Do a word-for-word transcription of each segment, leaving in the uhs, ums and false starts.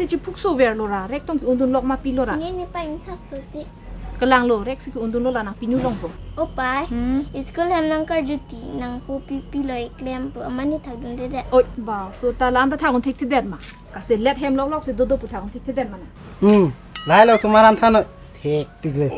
Te chiphukso verlo ra, rek tong ke-undun lok ma pilo ra. Nini pa ingthak so ti. Kelanglo, rek si ke-undunlo la nang pinu longpo. O pai, Hmm. School hem nangkarjuti, nangpo pipi lo eklem pu amat ne thakdundedet. Oi, ba, so ta la-an ta thakdun thekthedet ma. Kaselet hem loklok si dodo pu thakdun thekthedet ma na. Hmm, lahai lo osomar an than noi. Thekpikle.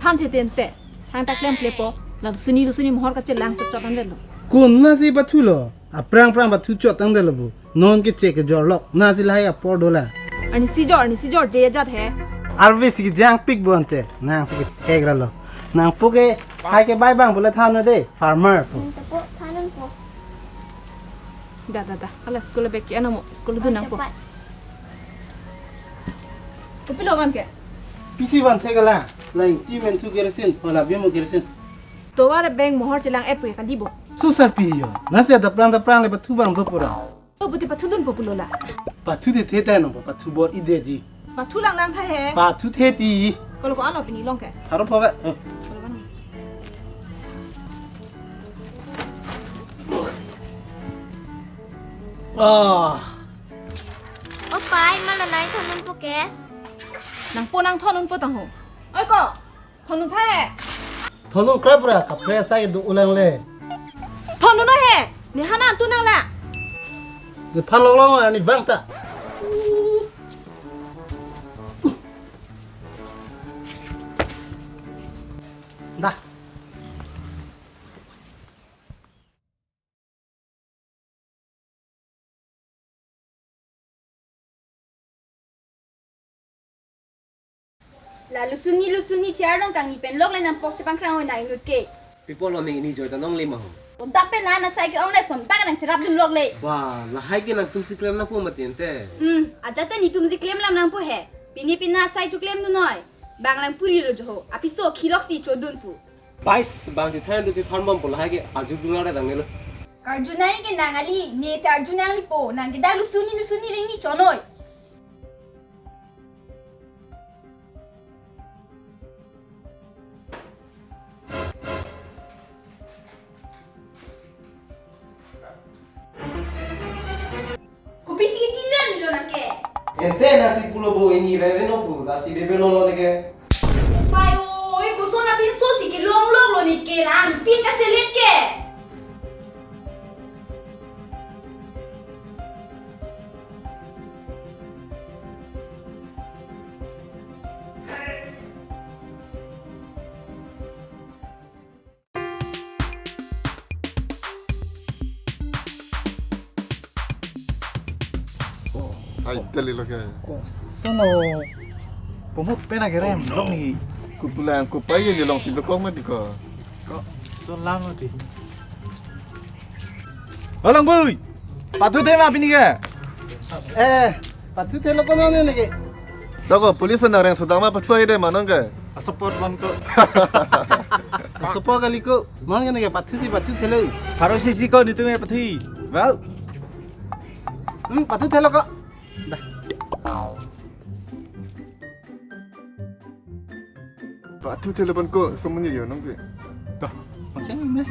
Than theten te. Thang ta klemklepo. La Lusuni Lusuni mohor kachelang chotchot an lo. Konatsi pathulo. Aphrang phrang pathu chot tangdetlo pu. Non ke chek kejor lok. Nasi lahai apor dola. Arnisi jor, arnisi jor, je ajat he. Arve si kejangpik pu ante. Nangsi kethek ra lo. Nangpo ke hai ke bai bang bole than noi de. Farmer pu. Hmm, tapo, than nangpo. Da, da, da. Hala school bag che-en nang mo. School dun nangpo. Cepat. Kopilo van ke? Pisi van thek ala. La ingti men thu kerosin. Hala bimo kerosin. Tovar beng mohor chelang-et pu kadibo. Susar pi yo. Nasi adaphrang daphrang le pathu bang dopo ra. To pute pathudunpo pulo la. Pathu thethe ta nangpo pathu bor-ideji. Pathu lang lang tha he. Pathu the ti. Kolo ko-an lo pini long ke. Haro pho ve. Eh. Kolo ko-an lo. Ah. O pai, ma la nai thondunpo ke. Nangpo nang thondunpo tang ho. Oi ko. Thondun tha he. Thondun krai pura kaprek asai do ulang le. Thondun noi he. Ne hana tu nang la. Ne phan long long ani bang ta. Da. La Lusuni Lusuni chair along kangni pen lok le nangpok chepangkrang oi na inut ke. Pi apotlo ne ini joy ta nongle ma ho. Kontak pen na na sai ke-ong le son bak nangcherapdun lok le. Ba, lahai ke nangtumsi klem nangpo mati ante. Hmm, ajat te netumsi klem lam nangpo he. Pini pina sai choklemdun noi. Bang lang puri lo jo ho. Apiso khilok si chodun pu. Bais, bang si than do si than bompo lahai ke arjudun lare dang ne lo. Karju nai ke nang ali, ne si arju nanglipo, nang ke dak Lusuni Lusuni ring ni chonoi. Kopisi ke dinner ni lo nang ke? Ente nasi pulo bo ini rere no pu, nasi bebe lo lo ne ke. Pai oi, koson apinso si kelong lok lo ne ke, nang pin kaselet ke. Ai, teli lo ke. Koson lo. Pomo pena kerem, lok ni. Kupulang kupai ye long si dokok mati ko. Koson lam mati. Olang bui. Pathu the ma pini ke? Eh, pathu thelo kono ne ke. Doko police na reng sodang ma pathu ai de ma nang ke. Asopot bon ko. Asopot kali ko. Mang ne ke pathu si pathu thelo. Pharo sisi ko nitum e pathu. Wow. Hmm, pathu thelo ko. Da. Pathu thelo pon ko somuni yo nong ke. Toh, maksudnya mana?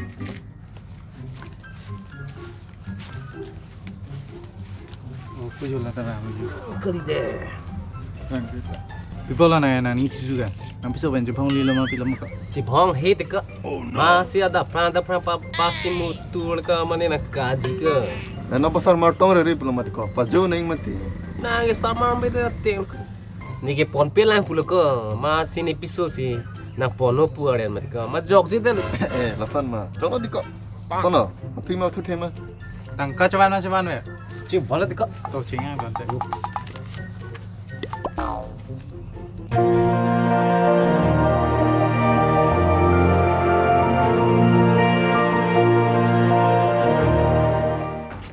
Oh, kuyo la tara kuyo. Kali de. Pi apotlo na nang ni chisu kan. Nang piso ben chepong lilo ma pilo ma ko. Chepong he te ko. Masi adaphrang adaphrang pa pasi mutur ka mane nang kaji ke. Nang pasar martong rere pilo mati ko. Pajo neng mati. Nang ke samar bete teng. Ne ke ponpe lang pulo ko, masi ne piso si nang ponpo aren mati ko, ma jokje de lo. Eh, lason ma. Cholo di ko. Sono, matui ma thu the ma. Tangka chevan ma chevan ve. Ching bala di ko. To ching ang bante.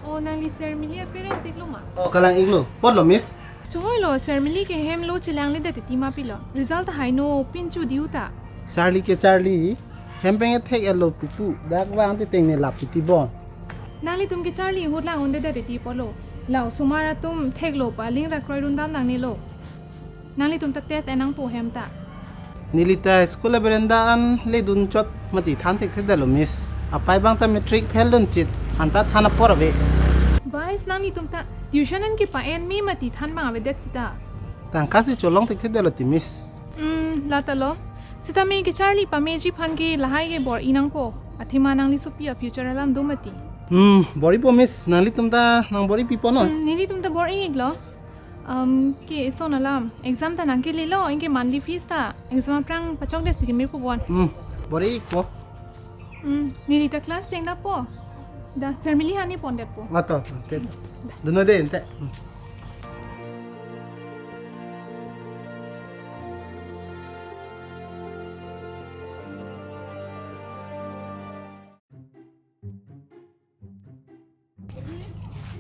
O nangli Sermili a-parents iklo ma? O kalang iklo. Apotlo, miss? Choi lo, Sermili ke hem lo chelangledet titi ma pilo. Result hai no pinchu diu ta. Charli ke charli, hem pen ethek elo pupu, dak vang te tengne lap titi bon. Nanglitum ke charli ahut lang-un-edet titi apotlo. La osomar atum theklo pu aling ra kroidun dam nangne lo. Nanglitum ta test-en nangpo hem ta. Neli ta school a-veranda an ledun chot mati than thekthedetlo, miss. Apai bang ta matric fail dunchit, anta than apor ave. Bais, nanglitum ta Tuition an kepa-en me mati than abang avedet sita. Tangka si cholong thekthe detlo ti, miss. Hmm, la ta lo. Sitame kecharli pameji aphan ke lahai ke bor-i nangpo. Athema nangli sopi a-future alam do mati. Hmm, bor-ipo, miss. Nanglitum ta nangbor-ipipo non? Hmm, nelitum ta bor-i iklo. Um, ke ison alam. Exam ta nangkelelo, anke monthly fees ta exam aphrang pachokdet si keme pu bon. Hmm, bor-ipo. Hmm, neli ta class chengdampo. Da, Sir Mili hani pondetpo. Ato, te. Dun-o de, ante. Hmm.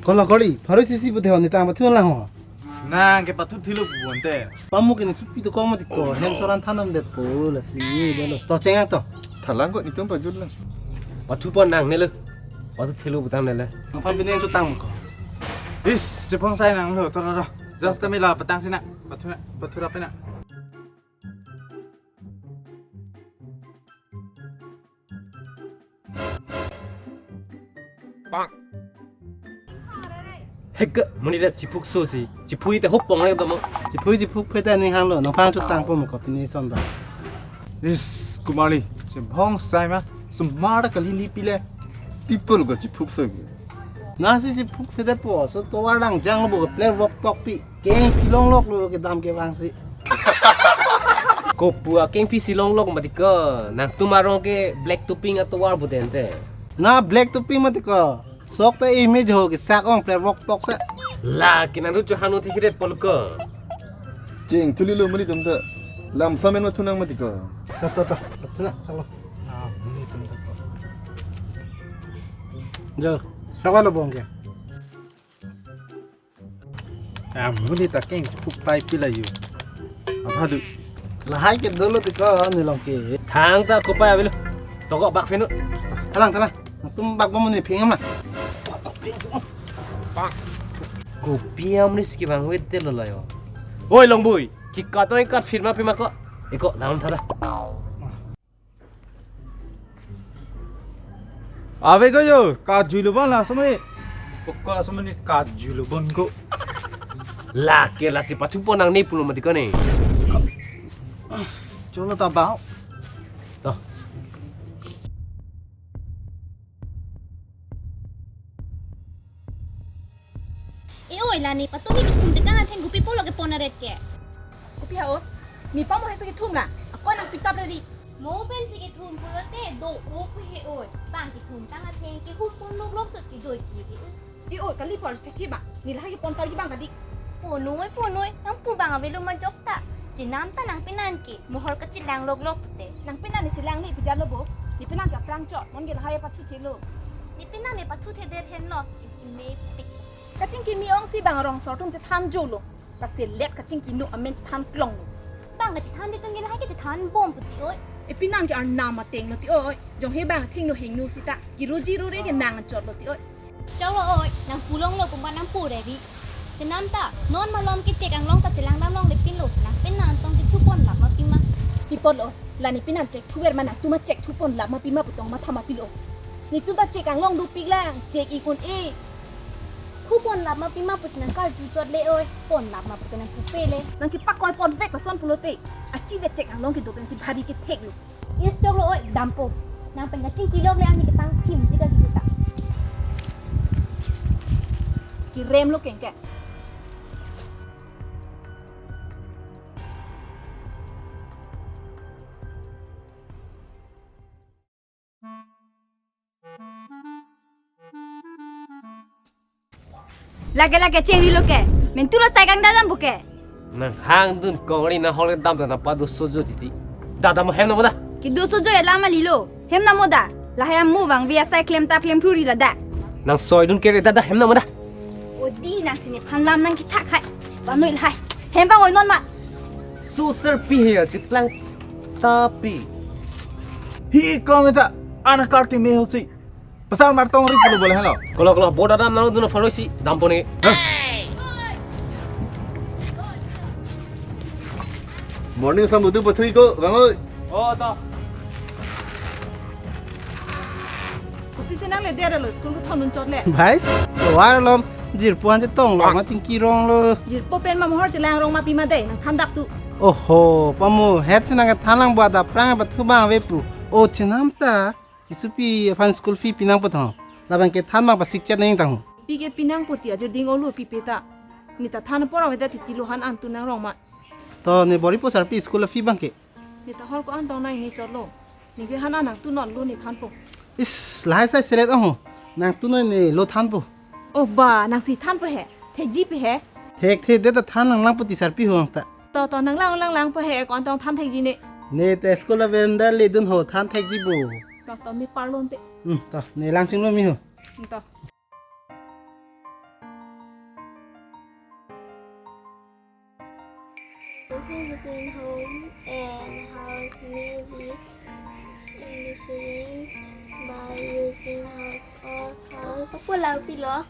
Kolo kori, pharo isi isi puthe ho, ne tang pathu lang ho. Nang kepathu thilo pu bonte. Pamu ke ne supi to kong mati ko, hem soran thandamdetpo, lasi ne dolo. To cheng to. Thalang ko netum pajut lang. Pathu pon nangne lo. Pathu thilo pu tang ne le. Nangphan pine chotang ko. Is, chepong sai nanglo, to ro ro. Just tame la patang sina. Pathu na, pathu ra pina. Hek, monit ta chiphukso si. Chiphui ta hopong re tamo. Chiphui chiphuk phe ta ning hanglo, nangphan chotangpo mo ko pine ison ba. Is, Kumali, chepong sai ma, sumar kali li pile. People ko chiphukso ke. Nasi chiphuk phe detpo, so tovar dang janglo bo ke player walk tokpi. Kengpi longloklo kedam kevang si. Kopu akengpi si longlok mati ko. Nangtum arong ke black topping atovar putente. Na black topping mati ko. Sok ta image ho ke sak ong player walk tok sa. La ke nangtum cho hanu thikre pol ko. Cheng thulilo muli tum ta. Lam samen ma thunang mati ko. To, to, to. Thuna, chalo. Ah, muli tum ta. Jo, sok lo bong ke. Amonit ta keng chiphuk pai pila yu. Abhadu. Lahai ke dolo ti ko ne long ke. Thangta kopai avelo. Toko bak phenu. Thalang, thalang. Tum bak bomoni pheng ma. Kopi amonit si kevang vet dolo layo. Oi Longbui, kekat oi kat phirma pima ko. Eko, lam thara. Ave ko yo, kajui lo bon la somoni. Pokok la somoni kajui lo bon ko. La ke lasi pathu pon nangne pulo mati ko ne. Cholo ta bao. To. E oi, la ne patumi kethum tekang athen kopi pulo kepon aret ke. Kopi ha o? Ne pamu hesa kethum la. Ako nangpitap ready. Mo pensi kethum pulote do-o pu he oi. Bang kethum tang athen ke hum pon lok lok chot ke doi ke he. E oi, kali por se thi ba. Ne lahai kepon tar ke bang kadi. Ponoi, ponoi, nangpu bang avelo majok ta. Chenam ta nangpenan ke, mohor kachelang lok lok te. Nangpenan ne chelang ne pidar lo bo. Nepenan ke aphrang chot, non ke lahai apathu thelo. Nepenan ne pathu thedet henlo, mepik. Kachingki me-ong si bang rong sor atum chethan jolo. Lasi let kachingki nu amen chethan klonglo. Bang kachethan di tunggi lahai kachethan bom puti oi. Epenan ke arnam ateng lo ti oi. Jong he bang thingno hingno sita. Kiroji rore ke nang chot lo ti oi. Choklo oi, nangpu longlo kumba nangpu ready. Chenam ta, non malom ke check anglong ta chelang dam longle pinlo. Nangpenan tong chethu pon lap ma pima. Pi pon lo, la nepenan check thuver ma nangtum ma check thu pon lap ma pima pu tong matha ma pilo. Netum ta check anglong dopik lang, check ik un-e. Thu pon lap ma pima pu nangkarju chot le oi, pon lap ma pu nangpupe le. Nangkepakoi pon vek lason pulote. Achi le check anglong kedo pensi bhari kethek lo. Is choklo oi, dampo. Nang pen kachingki lok le ani ketang thim ti ka kita. Kirem lo kengke. Lake lake chengri lo ke. Mentu lo sai kangdadam bu ke. Nang hangdun kongri na hole dam ta pa do sojo titi. Dada mo hem na mo da. Kedo sojo ya lama lilo. Hem na mo da. Lahai amu vangve asai klem tap klem phuri la da. Nang soidun kere dada hem na mo da. Odi nangsi nephan lam nangkethak hai. Banoi lahai. Hem bang oi non ma. Susar pi he ya si plang tapi. Hi kong ta ana karti me hosi. Pasal martong ri pulo bole halo. Kolo kolo boda dam nang duna pharo isi dampo ne. Hah? Morning sam budu pathui ko bang oi. Oh to. Kopi si nangledet lo school kethondun chot le. Bhai, tovar alom Jirpo an chetonglo, ma chingki ronglo. Jirpo pen ma mohor chelang rong ma pima dei, nang than dak tu. Oho, pamo, het si nangkethan lang bo adap prang pathu bang ave pu. O chenam ta, isupi aphan school fee pinangpo tho. Labang kethan bang pasik chet nang tang. Pi ke pinangpo ti ajir ding olo pipe ta. Ne ta than apor avedet titi lo han an tu nang rong ma. To ne bor-ipo sarpi school fee bang ke. Ne ta hor ko-an tong nang ne chotlo. Ne pi han an nang tu non lo ne thanpo. Is, lahai sai selet oho. Nang tu non ne lo thanpo. O ba, nang si thanpo he. Thekji pe he. Thekthe det ta than lang langpo ti sarpi ho ta. To, to, nang lang lang langpo he, ko-an tong than thekji ne. Ne ta school a veranda le dun ho than thekji bo. To, to, me parlon te. Hmm, to, ne lang chinglo mi ho. To. Difference between home and house may be inferenced by using house or house. Opo la pilo?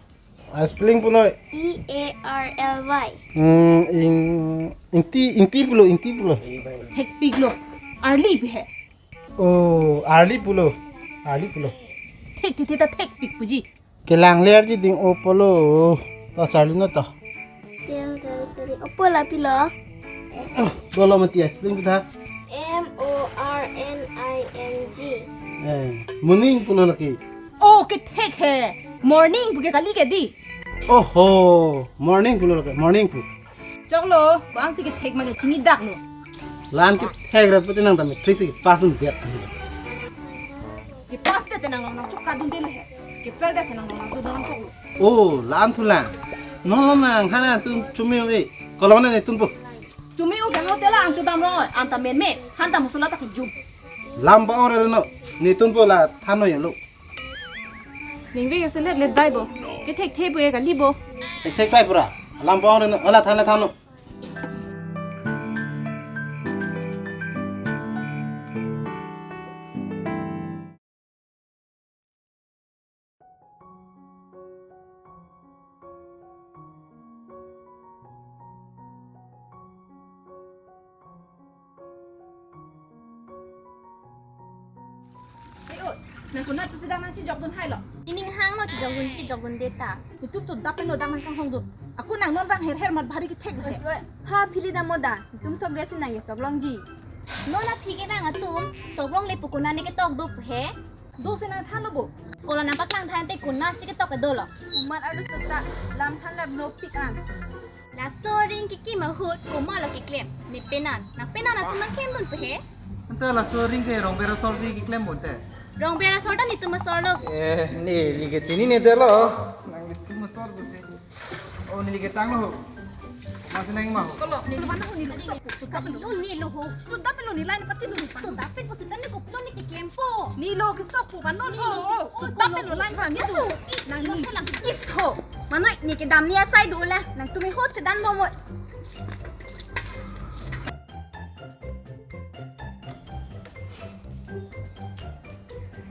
Ah, spelling pulo. E A R L Y. Hmm, ing, ingti, ingti pulo, ingti pulo. Thekpiklo. Arli pi he. Oh, arli pulo. Arli pulo. Thek, thek, thek, ta thekpik puji. Kelang ler ji ding o pulo. To charli non to. Tell the story. Opo la pilo? Dolo mati spelling pu tha. M O R N I N G. Eh, morning pulo lake. O ke thek he. Morning pu ke kali ke dei. Oho, morning pulo lake, morning pu. Choklo, ko-an si kethek ma ke chini dak lo. La-an kethek rat pati nang ta matric si pass un det. Ke pass det te nang long nang chok kadun det le he. Ke fail det te nang long nang dun nang choklo. Oh, la-an thu la. Non lo nang han an tun chumi o e. Kolong ne tunpo. Chumi o ke hotel an chodam rong, an ta men me, han ta musula ta kejum. Lam ba ore no. Ne tunpo la than noi lo. Ningve ke selet let dai bo. Kethekthe bo e kali bo. Thekthek pai pura. Alam bong ren, ola than la than. Hey, oh, nang konat pusi dang nang chijokdun hai lo. Ining hang lo chijokdun, chijokdun det ta. Itum to dap pen lo dang nang kanghongdun. Ako nang non bang her her mat bhari kethek lo he. Oi, oi. Ha, phili dam mo da. Itum sok desi nang ye sok longji. Non aphi ke bang atum sok longle pu konat ne ketok do he. Do si nang than lo bo. Kolo nang paklang than te konat si ketok ke dolo. Komat arlo sok ta lam than lap nopik an. Laso aring kekim ahut komat lo keklem, ne penan. Nang penan atum nang klemdun pe he? Anta laso aring ke Rongber asor si keklem bonte. Rongber asor ta netum asor lo. Eh, neli ke chinine det lo. Nang netum asor pusi. Oh, neli ke tanglo ho. Masi nang ma ho. Kolo, neli mana ho, neli sok. Sudah pelo, neli lo ho. Sudah pelo, neli line pati dulu. Sudah pelo, sudah ne koplo ne keklempo. Neli lo kesok po, panon ho. Sudah pelo, line pati dulu. Nang neli lang kis ho. Manoi, ne kedam ne asai do la. Nangtum ahut chedan bomoi.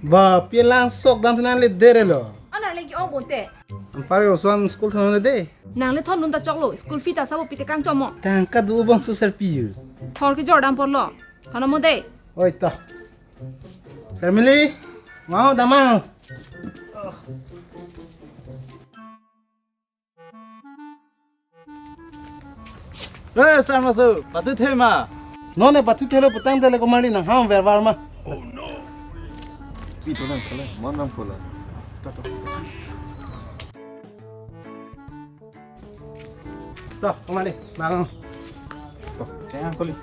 Ba, pi lang sok dam thanan le dere lo. Ana legi ong bonte. Anpar yo swan school thanon de. Nang le thondun ta choklo, school fee ta sabo pite kangchom mo. Tangka do bang so sir pi yo. Thor kejor dam porlo. Thanon mo de. Oi ta. Family, mau damang. Eh, sir masu, patuthema. Non ne patuthelo putangte le komarli nang ham vervar ma. Pi to nang khala, mon nang phola. To, to. To, komarli, bang. To, cheng koli.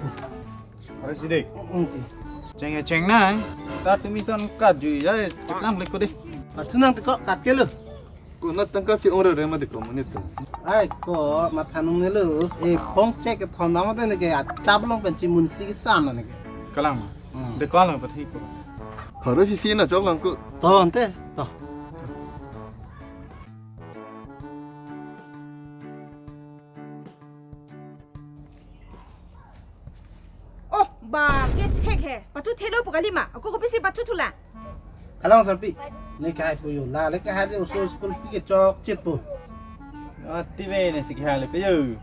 Are si dek. Enti. Cheng e cheng nang. Ta tumi son kat jui ya, cheklang lek ko de. Pathu nang teko kat ke lo. Konat tangka si ong re ma de ko monit to. Ai ko matha nung ne lo. E phong chek ke thon dam te ne ke achap long pen chimun si kisan ne ke. Kalang. Hmm. De kalang pathi ko. Pharo si si na chok lang ko. To ante. To. Oh, ba, kethek he. Pathuthelo pu kali ma. Ako kopisi pathuthula. Kalang sarpi. Ne kahai po yo. La le kahai le oso school fee kechokchet po. Ati be ne si kahai le pe yo.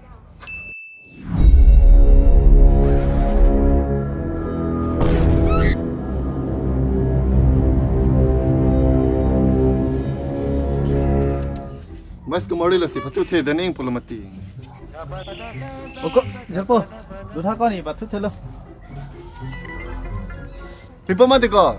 Mas Mori lasi pathu the dening pulo mati. Oko, Jerpo, dutha koni pathu thelo. Pipa mati ko.